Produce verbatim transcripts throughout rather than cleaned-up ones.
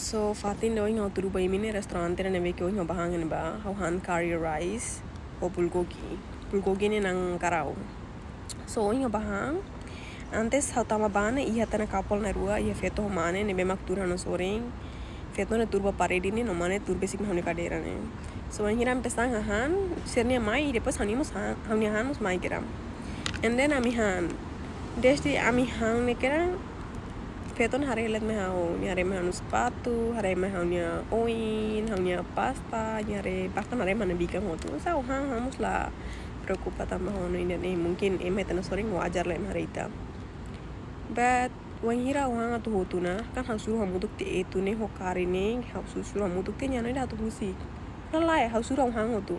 So, fatin ida ohin ha'u hatudu ba imi ne'e restaurante ida ne'ebé ke ohin ha'u bá han ne'ebá, ha'u han curry rice ho bulgogi. Bulgogi ne'e na'an karau. So, ohin ha'u bá han, antes ha'u tama bá ne'e, iha tiha ona couple na'in-rua, iha feto ho mane, ne'ebé mak tuur ha'u-nia sorin. Feto ne'e tuur ba parede ne'e, no mane tuur besik mai ha'u-nia kadeira ne'e. So, wainhira ami pesan hahán, sira-nia mai, depois ha'u-nia mós han, ha'u-nia han mós mai kedan. And then ami han. Desde ami han ne'e kedan, feto ne'e haree de'it mai ha'u, nia haree mai ha'u-nia sapatu, haree mai ha'u-nia oin, ha'u-nia pasta, nia haree, bahkan haree mai ha'u-nia bikan hotu. Sa ha'u han, ha'u mós la preokupa tanba ha'u hanoin dehan, eh, mungkin ema iha tiha ona sorin wajar la ema haree ita. But wainhira ha'u han atu hotu ona, kan ha'u suru hamutuk tiha etu ne'e ho curry ne'e, ha'u su-, suru hamutuk tiha nia hanoin dehan atu husik. Laiha, ha'u suru ha'u han hotu.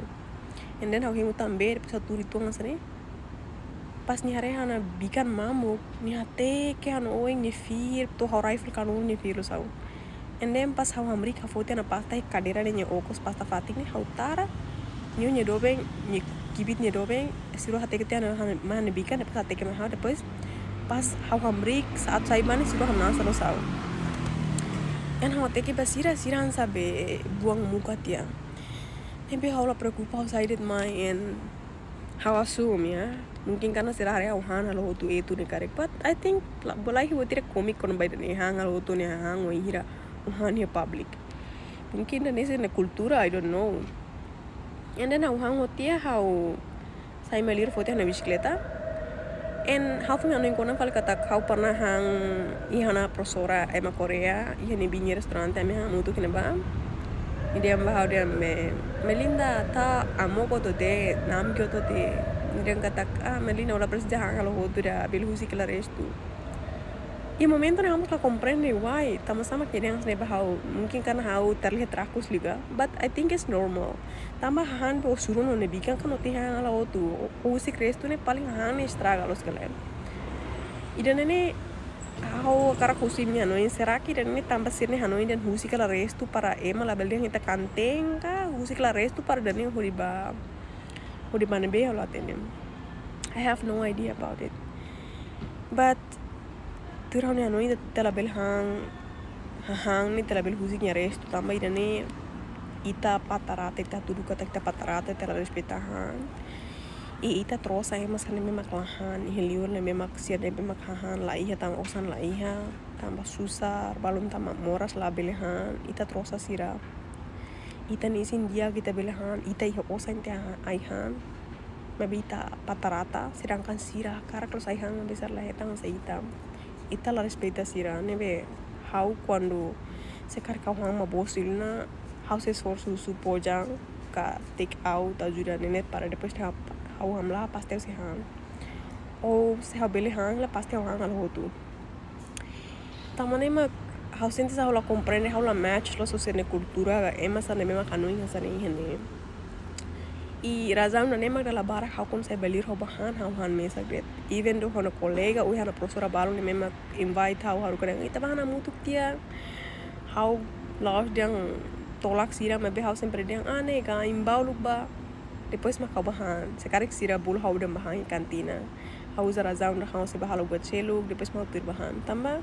And then ha'u hemu tan bee, depois ha'u tuur uitoan hanesan ne'e. Pas nia haree ha'u-nia bikan mamuk, nia hateke ha'u-nia oin, nia fir, to'o ha'u rifle kanun nia fir loos ha'u. And then pas ha'u hamriik, ha'u foti ha'u-nia pasta iha kadeira ne'e nia okos, pasta fatin ne'e ha'u tara. Nia, nia doben, nia kibit nia doben, sira hateke tiha ha'u-nia, ha'u-nia, mai ha'u-nia bikan, depois hateke mai ha'u, depois pas ha'u hamriik, saat sai bá ne'e sira hamnasa loos ha'u. And ha'u hateke ba sira, sira hanesan be buang muka tiha. Ne'ebé ha'u la preokupa, ha'u sai de'it mai and ha'u assume ya. Mungkin karena sira haree ha'u han halo hotu etu ne'e karik. But I think la, buat laiha buat ida kómiku kona-ba ida-ne'e, han halo hotu ne'e, han wainhira ha'u han iha public. Mungkin ida-ne'e sira-nia kultura, I don't know. And then ha'u han hotu tiha, ha'u sai mai liur foti ha'u-nia bisikleta. And ha'u foin hanoin kona fali katak ha'u pernah han iha ha'u-nia profesora ema Korea, iha nia biin nia restaurante ami han hamutuk iha ne'ebá. Nia dehan ba ha'u dehan, "Me-, Melinda, tá a moco do de, nam kyo to de." Nia dehan katak, "Ah, Melinda, ó la presiza han halo hotu ida, bele husik hela restu." Iha momentu ne'e ha'u mós la komprende why, tanba sá mak nia dehan hanesan ne'e ba ha'u, mungkin karena ha'u terlihat rakus liu ka, but I think it's normal. Tanba hahán be ó suru ona ó-nia bikan kan ó tenke han halo hotu, ó husik restu ne'e paling hahán ne'e estraga loos ka lae. Ida-ne'e ne'e ha'u hakarak husu imi-nia hanoin, será que ida-ne'e ne'e tanba sira-nia hanoin dehan husik hela restu para ema labele dehan ita kanteen ka, husik hela restu para ida-ne'e hodi ba, hodi ba ne'ebé, ha'u la hatene. I have no idea about it. But tuir ha'u-nia hanoin ita, ita labele han, hahán ne'e ita labele husik nia restu, tanba ida-ne'e ita pata rata, ita hatudu katak ita pata rata, ita la respeita hahán. I ita trosa ema sira ne'ebé mak la han, iha li'ur ne'ebé mak sira ne'ebé mak hahán laiha, tanba osan laiha, tanba susar, balun tanba moras labele han, ita trosa sira. Ita-nia isin di'ak ita bele han, ita iha osan ita ai-han. Maibé ita pata rata, sedangkan sira hakarak loos ai-han, maibé sira la hetan hanesan ita. Ita la respeita sira, ne'ebé ha'u kuandu se karik ha'u han mak bosu liu ona, ha'u sei esforsu husu pojang ka take out ajuda ne'e ne'e para depois de ha'u, ha'u hamlaha pasti ha'u sei han. Ou se ha'u bele han, la pasti ha'u han halo hotu. Tanba ne'e mak ha'u sente hanesan ha'u la komprende, ha'u la match loos ho sira-nia kultura ka ema sira ne'ebé mak hanoin hanesan ne'e iha ne'e. I razaun ida-ne'e mak dala barak ha'u kuandu sai ba li'ur ha'u bá han, ha'u han mesak de'it. Even though ha'u-nia kolega, ou ha'u-nia profesora balun ne'ebé mak invite ha'u, haruka dehan ita bá han hamutuk tiha. Ha'u la'ós dehan tolak sira, maibé ha'u sempre dehan, ah, ne'e ka, imi bá uluk bá. Depois mak ha'u bá han. Se karik sira bolu ha'u dehan bá han iha kantina, ha'u uza razaun ida ha'u sei bá halo buat seluk, depois mak ha'u tuir bá han. Tanba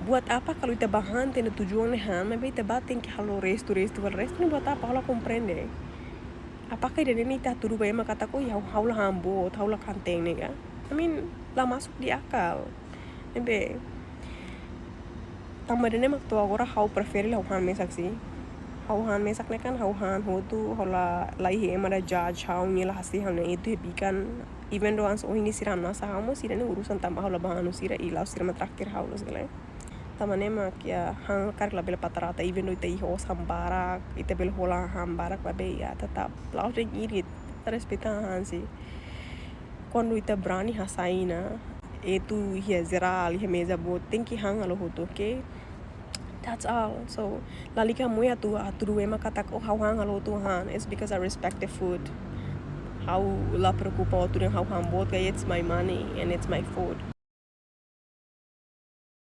buat apa kalau ita bá han, ita-nia tujuan ne'e han, maibé ita bá tenke halo restu, restu, halo restu ne'e buat apa, ha'u la komprende. Apakah ida-ne'e ne'e ita hatudu ba ema katak, oh ya, ha'u la han boot, ha'u la kanteen ne'e ka? I mean, la masuk di akal. Ne'ebé tanba ida-ne'e mak to'o agora ha'u prefere ha'u han mesak sih. Ha'u han mesak ne'e kan ha'u han hotu, ha'u la, laiha ema ida judge ha'u, nia la hasai ha'u-nia etu iha bikan. Even though hanesan ohin ne'e sira hamnasa ha'u, maibé ida-ne'e urusan tanba ha'u la bá han ho sira, i la'ós sira mak traktir ha'u loos ka lae. Tanba ne'e mak ya, han karik labele pata rata, even though ita iha osan barak, ita bele hola han barak, maibé ya tetap la'ós dehan irit, ita respeita hahán sih. Kuandu ita brani hasai ona, etu iha jerál, iha meza boot, tenke han halo hotu, oke? That's all. So, lalika ha'u atu, atu hatudu ema katak, oh, ha'u han halo hotu, han. It's because I respect the food. Ha'u la preokupa atu dehan ha'u han boot ka, it's my money and it's my food.